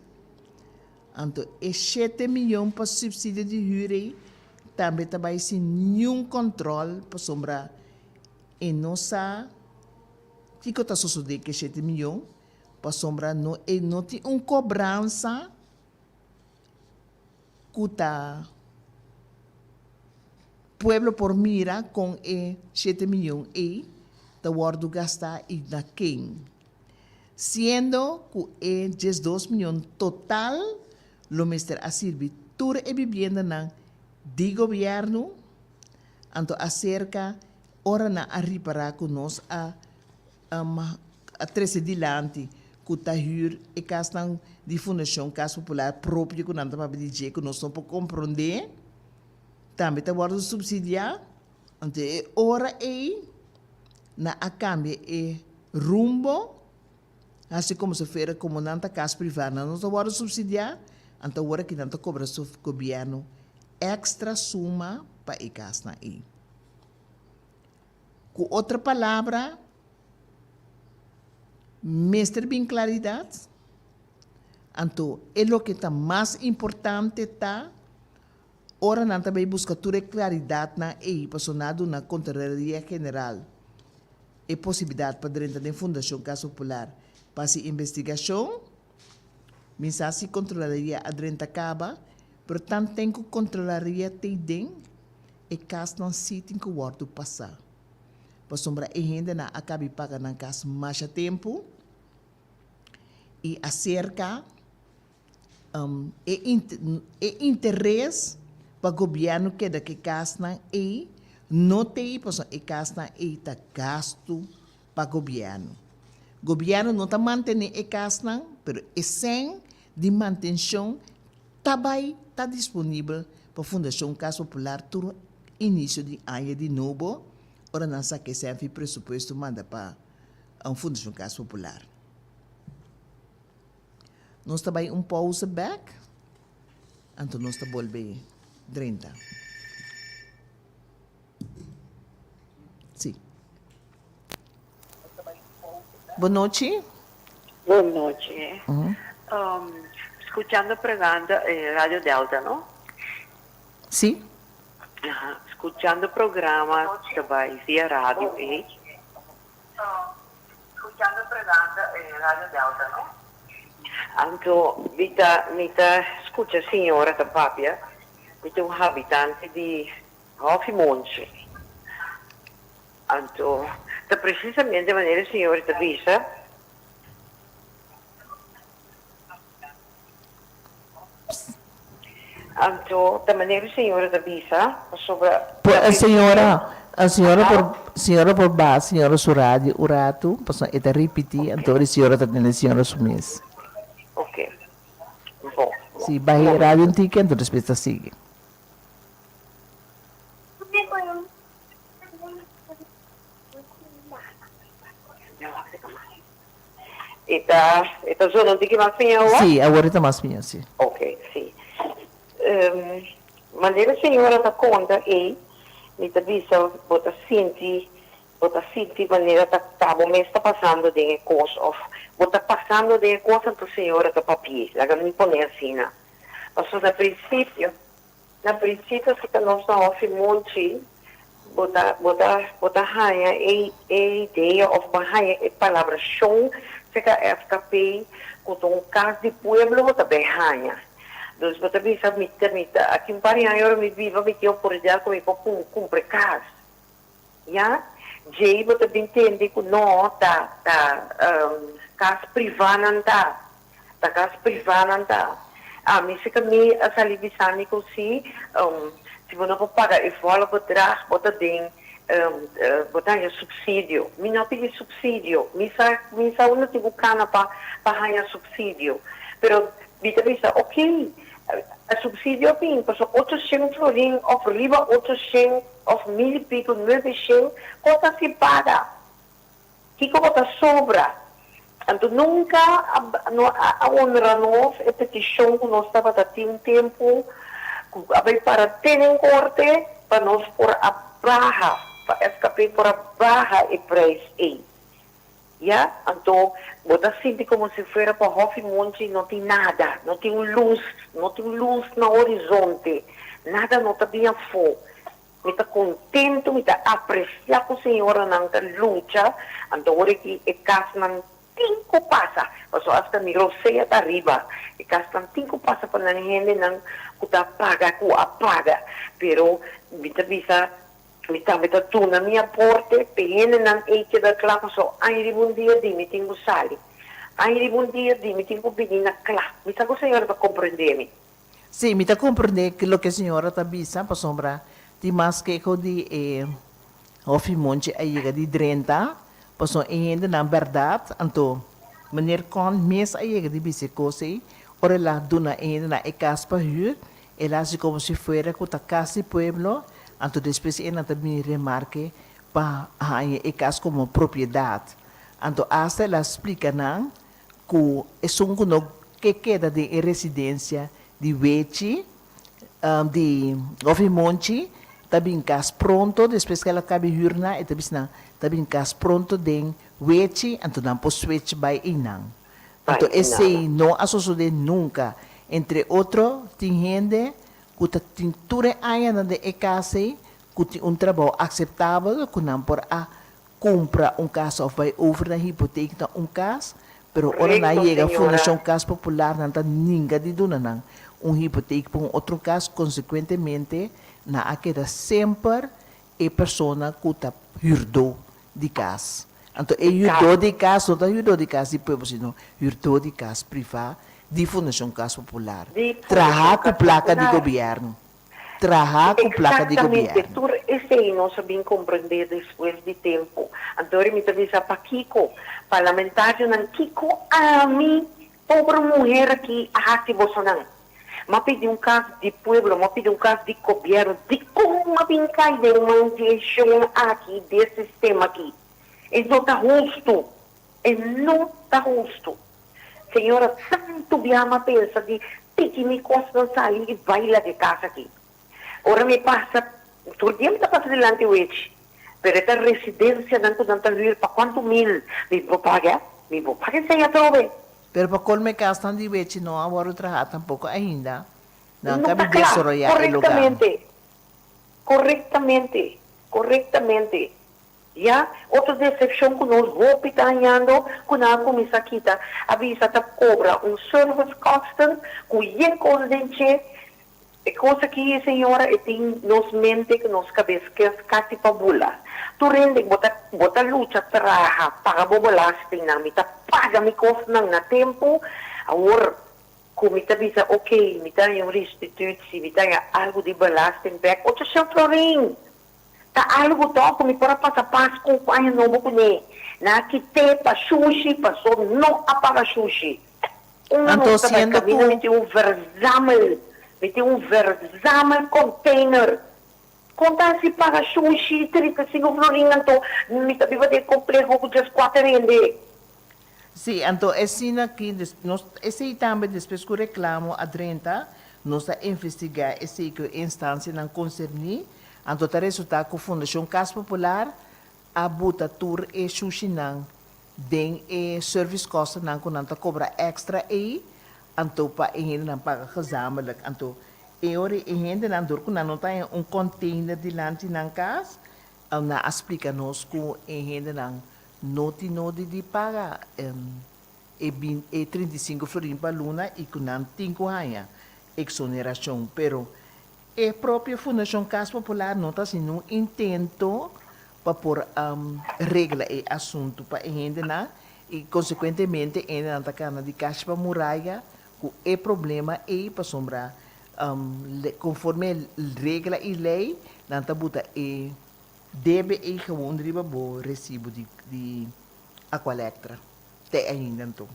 Anto e shete miyon pa supsidio di hür ei tambe ta bai sin niun kòntròl pasobra e no sa kiko ta sosodé ku e shete miyon pasobra no e no tin un kobransa ku ta pueblo por mira kon e shete miyon ei ta wòrdu gastá i na ken. Siendo ku e 12 miyon total lo mester a sirbi tur e bibiendanan di gobièrnu, anto aserka ora nan a ripará ku nos a a trese dilanti ku ta hür e kasnan di Fundashon Kas Popular propio ku nan ta papia di dje ku nos no por komprondé, tambe ta wòrdu supsidiá, anto e ora ei nan a kambia e rumbo, hasi komo si fuera komo nan ta kas privá, nan no ta wòrdu supsidiá, anto awor aki nan ta kobra su gobièrnu èkstra suma pa e kasnan ei. Ku otro palabra, mester bin klaridat, anto e loke ta mas importante ta Ora nan ta bay busca tur e claridadnan ey pasobra nan a duna Contraloria General e posibilidad pa drenta den Fundacion Cas Popular pa haci investigacion. Mi sa si Contraloria a drenta caba, pero tanten cu Contraloria t'ey den, e casnan si tin cu wordo pasa. Pasobra e hendenan a cabi paga nan cas masha tempo y acerca. E e interes pa gobièrnu keda ku e kasnan ei no t'ei pasobra e kasnan ei ta gastu pa gobièrnu. Gobièrnu no ta mantené e kasnan pero e sèn di mantenshon ta bai ta disponibel pa Fundashon Kas Popular tur inisio di aña di nobo ora nan saka e sèn fi presupuesto manda pa Fundashon Kas Popular. Nos ta bai un pausa bek, anto nos ta bolbe drenta. Sí. Bon nochi. Bon nochi. Scuchando programa Radio Delta no? Si. Aha, scuchando programa ta bay via radio ey. Scuchando programa Radio Delta no? Anto mi ta mi ta scucha señora ta papia, mi ta un habitante di Hofi Monchi. Anto ta precisamente manera e señora ta bisa. Anto ta manera e señora ta bisa pasobra. Por e señora, e señora por, señora por baha señora su radio un ratu pasobra e ta ripiti anto e señora ta tende señora su mes. Ok, bon. Si, baha e radio un tiki anto despues ta sigui. E ta e ta zona un tiki mas piña awor? Sí, awor e ta mas piña, sí. Ok, sí. Manera señora ta konta ei, mi ta bisa bo ta sinti bo ta sinti manera ta ta bo mes ta pasando den e kos òf bo ta pasando den e kos anto señora ta papi'é. Laga mi pone asina. Pasobra na prinsipio Na prinsipio si ta nos na hofi Monchi bo ta bo ta bo ta haña e e idea of bo a haña e palabrashon serka FKP ku ta un kas di pueblo bo ta bay haña. Dus bo ta bisa mi ta mi ta aki un par di aña ora mi biba mi tin oportunidat ku mi por kumpra e kas. Ya, djei bo ta bin tende ku no ta ta kas privá nan ta, ta kas privá nan ta. Ami si ka mi a sali bisa mi ku si, si bo no por paga e volle bedrag bo ta den bo ta haña supsidio. Mi no a pidi supsidio, mi sa mi sa unda tin ku kana pa pa haña supsidio. Pero mi ta bisa ok, e supsidio a bin pasobra ocho shen florin òf riba 800. Of mil i pico, 900, kos ta sin paga. Kiko bo ta sobra? Anto nunka a no a honra nos e petishon ku nos tabata tin un tempu ku a bai para te den korte pa nos por a baha, pa FKP por a baha e prijs ei. Ya, anto bo ta sinti komo si fuera pa Hofi Monchi no tin nada, no tin un lus, no tin un lus na horizonte, nada no ta bin afó. Mi ta kontentu, mi ta apresiá ku señoranan ta lucha, anto ora ki e kasnan tin ku pasa, pasobra asta mi rosea ta ariba, e kasnan tin ku pasa pa nan hendenan ku ta paga, ku a paga, pero mi ta bisa Mi tambe ta duna mi aporte p'e hendenan ei keda kla pasobra aña riba un dia di mi tin ku sali. Aña riba un dia di mi tin ku bini na kla. Mi sa ku señora ta komprendé mi. Sí, mi ta komprendé loke señora ta bisa pasobra tin mas keho di e Hòfi Monchi a yega di drenta pasobra e hendenan bèrdat anto meneer Con mes a yega di bisa e kos ei ora el a duna e hendenan e kas pa hür. El a hasi komo si fuera ku ta kas di pueblo, anto despues e nan ta bini remarke pa haña e kas komo propiedat. Anto asta el a splika nan ku esun ku no ke keda den e residensia di Wechi, di Gofi Monchi, ta bin kas pronto, despues ku el a kabi hür nan, e ta bisa nan ta bin kas pronto den Wechi, anto nan por switch bai einan. Anto esei no a sosodé nunka. Entre otro, tin hende ku ta tin tur e añanan den e kas ei ku tin un trabou akseptabel ku nan por a kumpra un kas òf bai over na hipotek na un kas, pero ora nan yega Fundashon Kas Popular nan ta ninga di duna nan un hipotek pa un otro kas, konsekuentemente nan a keda semper e persona ku ta hürdó di kas. Anto e hürdó di kas no ta hürdó di kas di pueblo sino hürdó di kas privá di Fundashon Kas Popular. Traha ku plaka di gobièrnu. Traha ku plaka di Exactamente, gobièrnu. tur esei nos a bin comprende despues di tempo. Anto mi ta bisa pakico parlamentarionan kico ami pober muher aki a haci bosonan? M'a pidi un kas di pueblo, m'a pidi un kas di gobièrnu. Dikon m'a bin kai den man di e shon aki, di e sistema aki? E no ta hustu. E no ta hustu. Señora, tantu bia m'a pensa di piki mi kosnan sali i bai laga e kas aki. Ora mi pasa, tur dia mi ta pasa dilanti wechi, pero e ta residensianan ku nan ta hür pa kuantu mil mi por paga? Mi bo paga esei atrobe. Pero pa colmo e casnan di wechi no a wordo traha tampoco ainda. Nan No ka ta bi cla. desaroya e lugar. Correctamente. Correctamente. Correctamente. Ya, otro decepcion cu nos hopi ta hañando cu nan a cuminsa kita, a bisa ta cobra un service kosten cu yen cos den dje. E cos aki señora e tin nos mente cu nos cabes casi pa bula. Tur hende bo ta bo ta lucha traha paga bo belastingnan, mi ta paga mi cosnan na tempo, awor cu mi ta bisa ok mi ta haña un restitutie, mi ta haña algo di belasting bek, ocho florin! Ta algu tòg ku mi por a pasa Pasku ku Aña Nobo kuné. Nan a kit'é pa shushi paso no a paga shushi. Un Anto nos ta bai siendo kaminda ku. mi tin un verzamel, mi tin un verzamel container. Kon ta hasi paga shushi 35 florin anto mi ta biba den e kompleho ku djes kuater hende. Sí, anto esina ki nos esei tambe despues ku reklamo a drenta, nos a investigá esei ku e instansianan konserní, anto ta resultá ku Fundashon Kas Popular a buta tur e shushinan den e servicekostennan ku nan ta kobra èkstra ei, anto pa e hendenan paga gezamenlijk. Anto e ora e hendenan dor ku nan no ta haña un kònteiner dilanti nan kas, nan a splika nos ku e hendenan No tin nodi di paga e bin e 35 florin pa luna y cu nan tin cu haya exoneracion, pero e propio Fundacion Cas Popular no ta haci ningun intento pa por regla e asunto pa e hendenan y consecuentemente e hendenan ta cana di cashi pa muraya cu e problema ey pasobra conforme regla y ley nan ta buta e Debe ei gewoon riba bo resibo di di Aqualectra te ainda anto.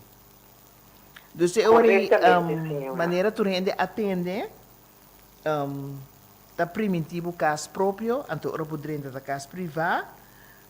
Dus e ora ei Correctamente, señora. manera tur hende a tende ta priminti bo kas propio, anto ora bo drenta ta kas privá,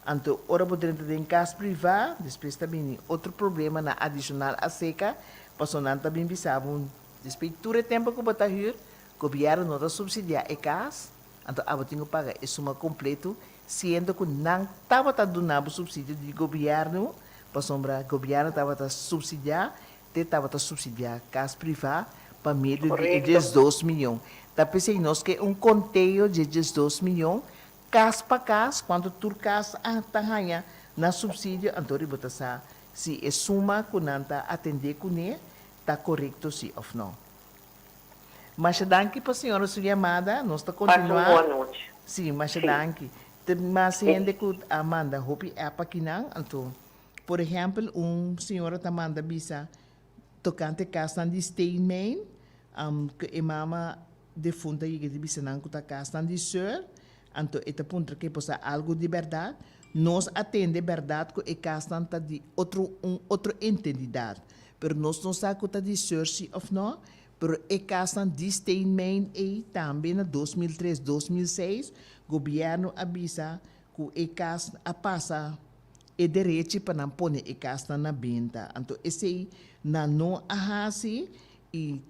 anto ora bo drenta den kas privá despues ta bini otro problemanan adishonal aserka pasobra nan ta bin bisa bo despues tur e tempo ku bo ta hür gobièrnu no ta supsidiá e kas. Anto abo tin ku paga e suma kompletu, siendo ku nan tabata duna bo supsidio di gobièrnu, pasobra gobièrnu tabata supsidiá, te tabata supsidiá kas privá pa medio di e 12 miyon. Ta p'esei nos ke un konteo dje 12 miyon, kas pa kas, kuantu tur kas a ta haña na supsidio, anto riba ta sa si e suma ku nan ta atendé kuné ta korekto si òf nò. Masha danki pa señora su yamada. Nos ta Pasa un continua. bon nochi. Sí, masha Sí. danki. Te mas hende cu a manda hopi app akinan, anto por ehempel un señora ta manda bisa tocante casnan di Steenmijn, cu e mama defunta yega di bisa nan cu ta casnan di soeur, anto e ta puntra ke por sa algo di berdad. Nos a tende berdad cu e casnan ta di otro un otro entendidad, pero nos no sa cu ta di soeur si of no. Pero e kasnan di Steenmijn ei tambe na 2003, 2006 gobièrnu a bisa ku e kas a pasa e derechi pa nan pone e kasnan na benta. Anto esei nan no a hasi i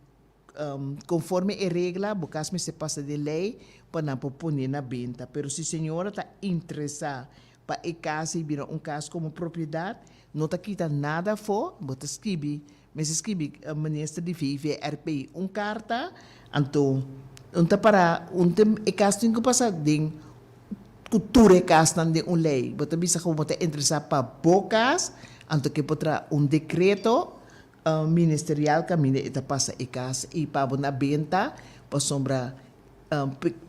konforme e regla bo kas mester pasa den lei pa nan por pone na benta. Pero si señora ta interesá pa e kas ei bira un kas komo propiedat no ta kita nada afó, bo ta skibi Mester skibi minister di VVRP un karta, anto un ta para un ta e kas tin ku pasa den ku tur e kasnan den un lei. Bo ta bisa ku bo ta interesá pa bo kas, anto ke por traha un dekreto ministerial kaminda e ta pasa e kas i pa bo na benta pasobra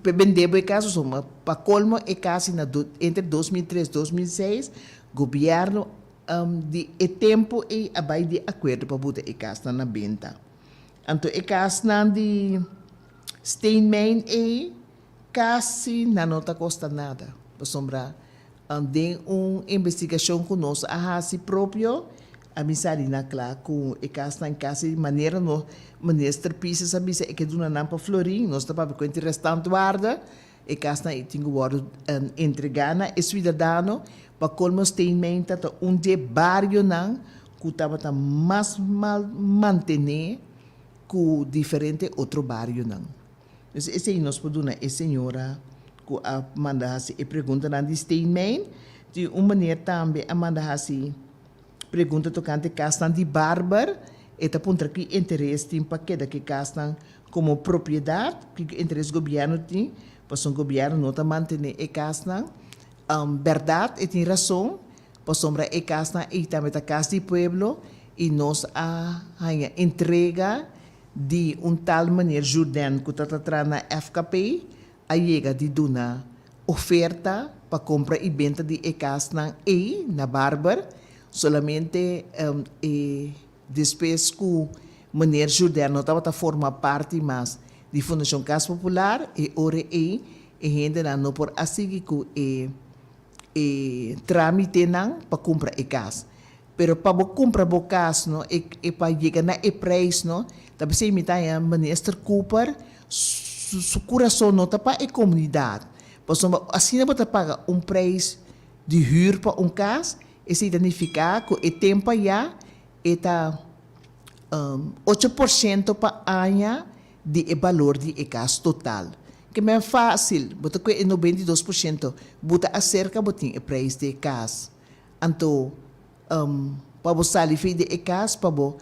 pa bende bo e kas pasobra pa kolmo e kas na entre 2003 2006 gobièrnu Di e tempu ei a bai di akuerdo pa buta e kasnan na benta. Anto e kasnan di steenmijn ei kasi nan no ta kosta nada, pasobra den un investigashon ku nos a hasi propio a bin sali na kla ku e kasnan kasi manera nos minister Pisas a bisa e ke duna nan pa florin, nos ta papia ku e restantwaarde. E kasnan ei tin ku wòrdu entregá na e suidadano. Pa kolmo Steenmijn ta ta un dje barionan ku tabata mas mal mantené ku diferente otro barionan. Dus esei nos por duna e señora ku a manda hasi e preguntanan di Steenmijn. Tin un meneer tambe a manda hasi. pregunta tokante kasnan di Barber. E ta puntra ki interes tin pa keda ku e kasnan komo propiedat, ki interes gobièrnu tin, pasobra gobièrnu no ta mantené e kasnan. Bèrdat e tin rason, pasobra e kasnan ei tambe ta kas di pueblo i nos a haña entrega di un tal meneer Jourdain ku ta ta traha na FKP a yega di duna oferta pa kompra i benta di e kasnan ei na Barber, solamente e despues ku meneer Jourdain no tabata forma parti mas di Fundashon Kas Popular, e ora ei e hendenan no por a sigui ku e e tramitenan pa kumpra e kas. Pero pa bo kumpra bo kas no e e pa yega na e preis no ta p'esei mi ta haña Minister Cooper su su kurason no ta pa e komunidat pasobra asina bo ta paga un preis di hür pa un kas esei ta nifiká ku e tempu ayá e ta 8% pa aña di e balor di e kas total. Ke men fásil bo ta kue e 92% bo ta aserka bo tin e preis di e kas. Anto, pa bo sali fei di e kas pa bo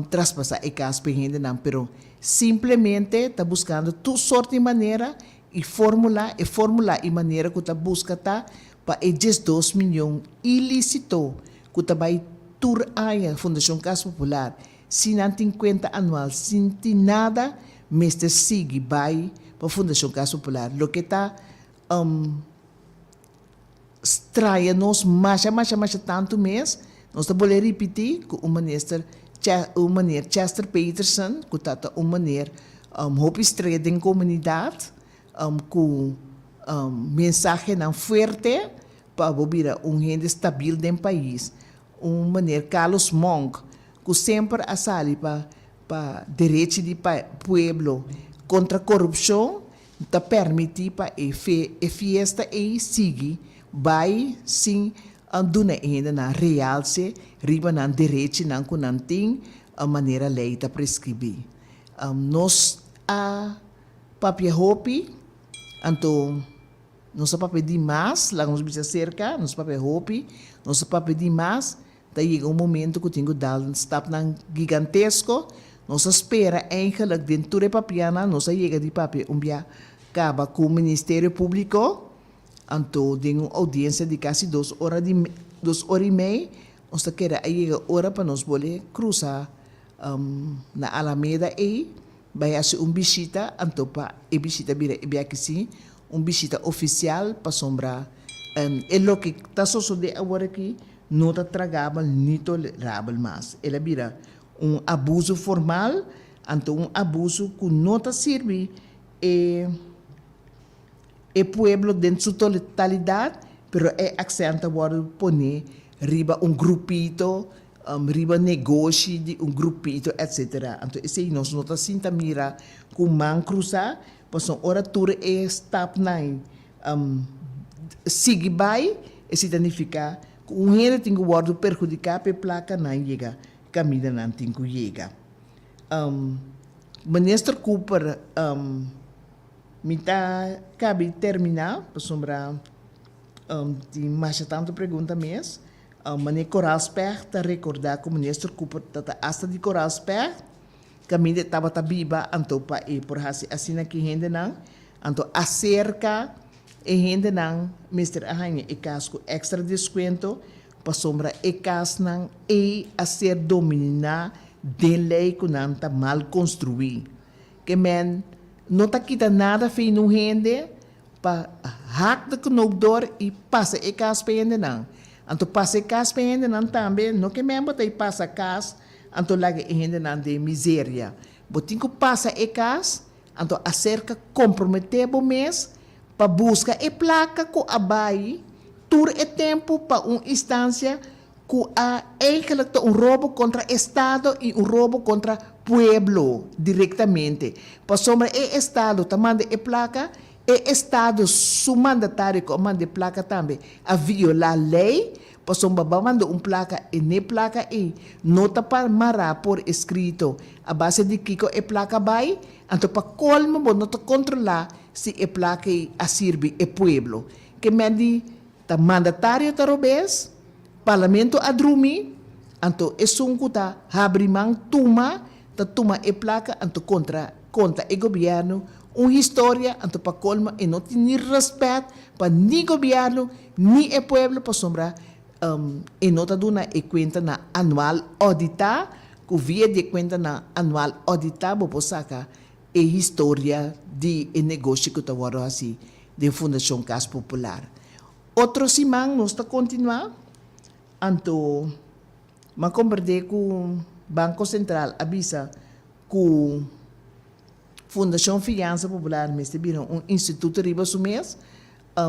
traspasá e kas pa e hendenan, pero simplemente ta buskando tur sort di manera i fórmula, e fórmula i manera ku ta buska ta pa e 12 miyon ilísito ku ta bai tur aña Fundashon Kas Popular, si nan tin kuenta anual sin tin nada, mester sigui bai pa Fundashon Kas Popular, loke ta Straya nos masha masha masha tantu mes, nos ta bolbe ripití ku un minister un meneer Chester Peterson ku ta ta un meneer hopi stret den komunidat ku mensahenan fuerte pa bo bira un hende stabil den pais, un meneer Carlos Monk ku semper a sali pa pa derechi di pueblo kontra korupshon. Ta permití pa e fe e fiesta ei sigui bai sin duna e hendenan realse riba nan derechinan ku nan tin manera lei ta preskribí. Nos a papia hopi, anto nos a papia di mas, laga nos bisa aserka, nos a papia hopi, nos a papia di mas. Ta yega un momento cu tin cu dal stapnan gigantesko. Nos a spera eigenlijk den tur e papianan, nos a yega di papia un bia caba cu Ministerio Publico, anto den un audiencia di casi dos ora di dos ora y mei, nos ta kere a yega ora pa nos bole cruza na Alameda ey, bay haci un bishita, anto pa e bishita bira e bia aki un bishita oficial pasobra e loke ta sosode awor aki no ta tragabel ni tolerabel mas. El a bira un abuso formal, anto un abuso ku no ta sirbi e e pueblo den su totalidat, pero e aksènt ta wòrdu poné riba un grupito, riba negoshi di un grupito, etsetera. Anto esei nos no ta sinta mira ku man krusá, pasobra ora tur e stapnan sigui bai, esei ta nifiká ku un hende tin ku wòrdu perhudiká pa e plakanan yega kaminda nan tin ku yega. Minister Cooper, mi ta kabi terminá pasobra tin masha tantu pregunta mes. Meneer Koraalspecht ta rekordá ku Minister Cooper ta ta asta di Koraalspecht. Kaminda e tabata biba, anto pa e por hasi asina ki hendenan, anto aserka e hendenan mester a haña e kas ku èkstra deskuento, pasobra e kasnan ei a ser dominá den lei ku nan ta mal konstruí. Ke men no ta kita nada fei nun hende pa hak de knoop door i pasa e kas pa e hendenan. Anto pasa e kas pa e hendenan tambe, no ke men bo ta i pasa kas Anto laga e hendenan den miseria. Bo tin ku pasa e kas, anto aserka komprometé bo mes pa buska e plaka ku a bai tur e tempu pa un instansia ku a eigenlik ta un robo kontra estado i un robo kontra pueblo direktamente. Pasobra e estado ta manda e plaka, e estado su mandatario ku a manda e plaka tambe a violá lei. Pasobra bo a manda un plaka i n'e plaka ei no ta pa mará por eskrito a base di kiko e plaka bai, anto pa kolmo bo no ta kontrolá si e plaka ei a sirbi e pueblo. Ke men di ta mandatario ta robes, parlamento a drumi, Anto esun ku ta habri man tuma ta tuma e plaka anto kontra konta e gobièrnu un historia anto pa kolmo e no tin ni rèspèt pa ni gobièrnu ni e pueblo pasobra e no ta duna e kuentanan anual òditá ku via di e kuentanan anual òditá bo por saka e historia di e negoshi ku ta wòrdu hasi den Fundashon Kas Popular. Otro siman nos ta kontinuá. Anto m'a komprendé ku Banko Sentral a bisa ku Fundashon Fiansa Popular mester bira un instituto riba su mes.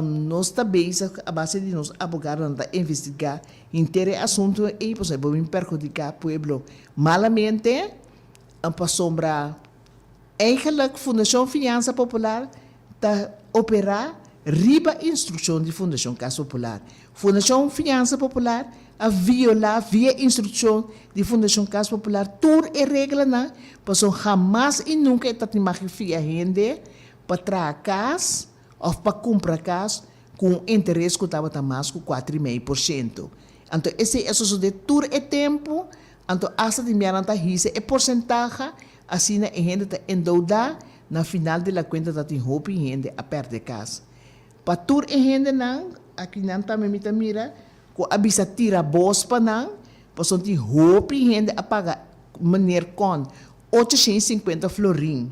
Nos ta bezig a base di nos abogadonan ta investigá henter e asuntu ei pasobra e por bin perhudiká pueblo malamente pasobra Eigenlijk Fundashon Fiansa Popular ta operá riba instrukshon di Fundashon Kas Popular. Fundashon Fiansa Popular a violá via instrukshon di Fundashon Kas Popular tur e reglanan pasobra hamas i nunka e ta tin mag fia hende pa traha kas òf pa kumpra kas ku un interes ku tabata mas ku kuater i mei por shento. Anto esei a sosodé tur e tempu, anto asta di mianan ta hisa e porsentaha Asina e hende ta endeudá, na final di la kuenta ta tin hopi hende a pèrdè kas. Pa tur e hendenan, akinan tambe mi ta mira, ku a bisa tira bos pa nan, pasobra tin hopi hende a paga meneer Kon 850 florin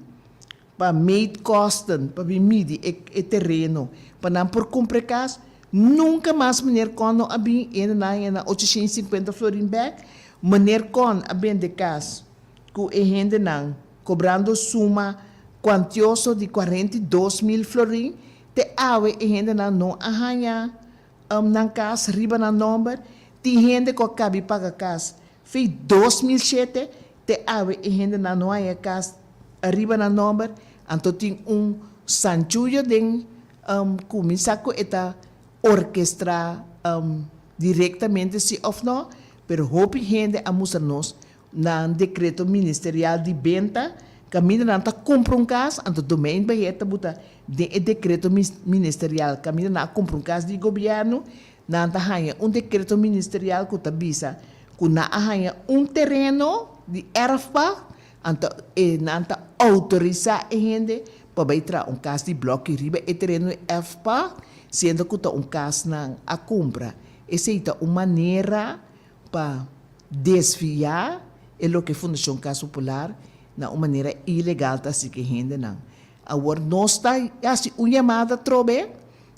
pa meetkosten pa bin midi e e tereno pa nan por kumpra e kas, nunka mas meneer Kon no a bin, e hendenan a haña nan 850 florin bèk, meneer Kon a bende kas. ku e hendenan, kobrando suma kuantioso di 42.000 florin, te awe e hendenan no a haña nan kas riba nan nòmber. Tin hende ku a kabi paga kas fei 2007, te awe e hendenan no haña kas riba nan nòmber. Anto tin un sanchuyo den kuminsá ku e ta orkestrá direktamente si òf no, pero hopi hende a mustra nos Nan dekreto ministerial di benta, kaminda nan ta kumpra un kas, anto Domeinbeheer ta buta den e dekreto ministerial kaminda nan a kumpra un kas di gobièrnu, nan ta haña un dekreto ministerial ku ta bisa ku nan a haña un tereno di erfpacht, anto e nan ta outorisá e hende pa bai traha un kas di blòki riba e tereno di erfpacht, siendo ku ta un kas nan a kumpra. Esei ta un manera pa desviá e loke Fundashon Kas Popular na un manera ilegal ta hasi ku e hendenan. Awor nos ta hasi un yamada atrobe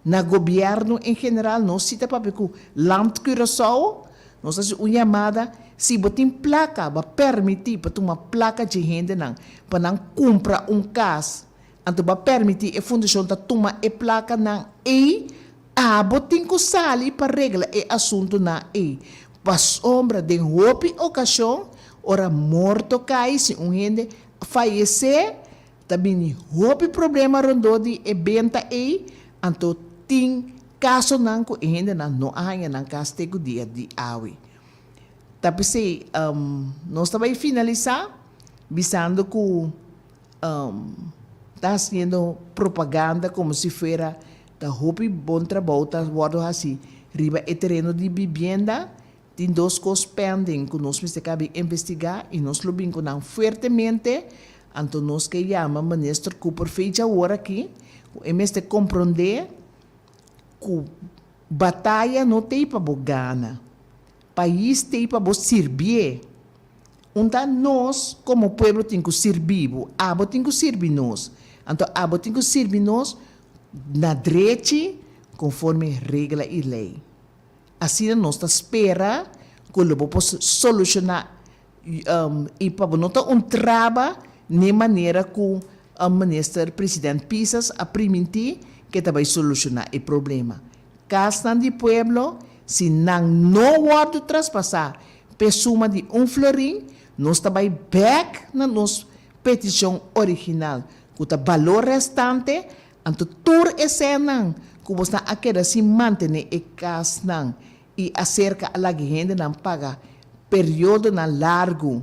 na gobièrnu en general, nos si ta papia ku Land Curaçao, nos ta hasi un yamada, si bo tin plaka, bo a permití pa tuma plaka dje hendenan pa nan kumpra un kas, anto bo a permití e fundashon ta tuma e plakanan ei, Abo tin ku sali pa regla e asuntunan ei, pasobra den hopi okashon ora morto kai si un hende fayesé ta bini hopi problema rondó di e benta ei, anto tin kasonan ku e hendenan no a haña nan kas te ku dia di awe. Ta p'esei nos ta bai finalisá bisando ku ta hasiendo propaganda komo si fuera ta hopi bon trabou ta wòrdu hasi riba e tereno di bibienda. Tin dos kos pending ku nos mester kabi investigá i nos lo bin ku nan fuertemente. Anto nos ke yama Minister Cooper fecha awor aki ku e mester komprondé ku bataya no t'ei pa bo gana, pais t'ei pa bo sirbié. Unda nos komo pueblo tin ku sirbi bo, abo tin ku sirbi nos. Anto abo tin ku sirbi nos na drechi konforme regla i lei. Asina nos ta spera ku lo bo por solushoná i pa bo no ta un traba n'e manera ku Minister President Pisas a primintí ku e ta bai solushoná e problema. Kasnan di pueblo, si nan no wòrdu traspasá p'e suma di un florin, nos ta bai bèk na nos petishon original, ku ta balor restante, anto tur e sènnan ku bosnan a keda sin mantené e kasnan i aserka a laga e hendenan paga periodonan largu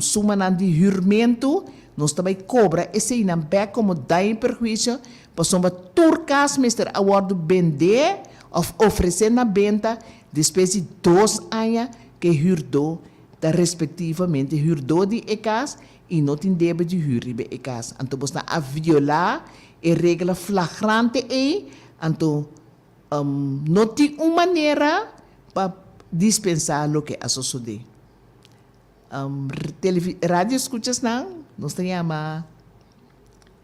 sumanan di hürmentu, nos ta bai kobra eseinan bèk komo daño i perhuisio, pasobra tur kas mester a wòrdu bendé òf ofresé na benta despues di dos aña. ku e hürdó ta respektivamente hürdó di e kas i no tin debe di hür riba e kas. Anto bosnan a violá e regla flagrante ei, anto no tin un manera pa dispensá loke a sosodé. Radio escuchasnan, nos ta yama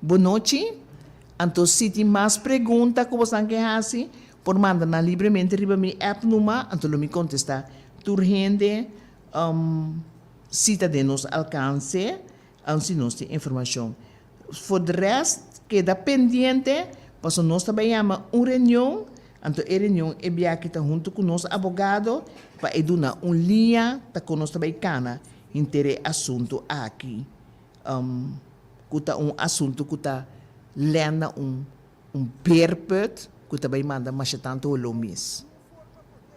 bonochi. Anto si tin mas pregunta ku bosnan ke hasi, por manda nan libremente riba mi app numa, anto lo mi kontestá tur hende si ta den nos alkanse, si nos tin informashon. For de rest, keda pendiente, pasobra nos ta bai yama un reunion, anto e reunion e biaha ta hunto ku nos abogado pa e duna un liña ta kon nos ta bai kana henter e asuntu aki, ku ta un asuntu ku ta lèn na un un beerput ku ta bai manda masha tantu holó mis.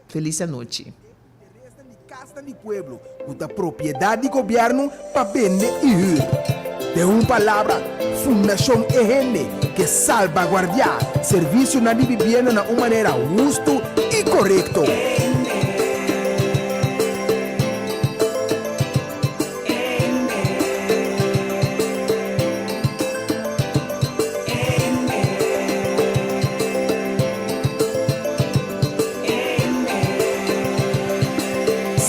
Felis anochi. Interesnan di kasnan di pueblo ku ta propiedat di gobièrnu pa bende i hür. Den un palabra, Fundashon E Hende ke salbaguardiá servisionan di bibienda na un manera hustu i korekto.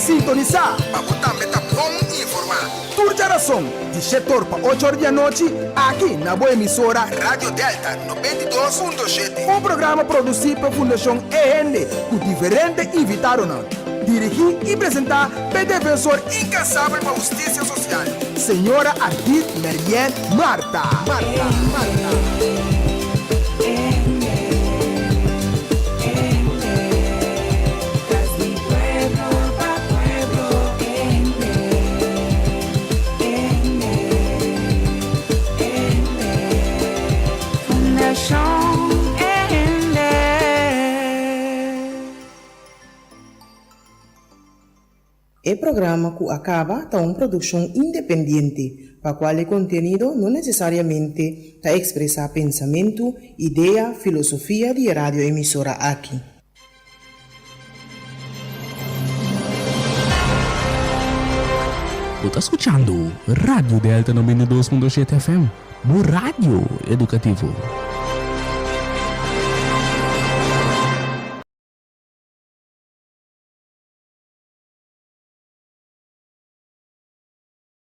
Sintonisá pa bo tambe ta bon informá. Tur djarason, di shetor pa ochor di anochi, aki na bo emisora Radio Delta 92.7. Un programa produsí pa Fundashon E Hende ku diferente invitadonan. Dirigí i presentá pa e defensor inkansabel pa hustisia sosial, señora Ardith Merien Martha. Martha. Martha. E programa ku a kaba ta un produkshon independiente, pa kual e kontenido no nesesariamente ta ekspresá pensamentu, idea, filosofia di e radioemisora aki. Bo ta skuchando Radio Delta 92.7 FM, bo radio edukativo.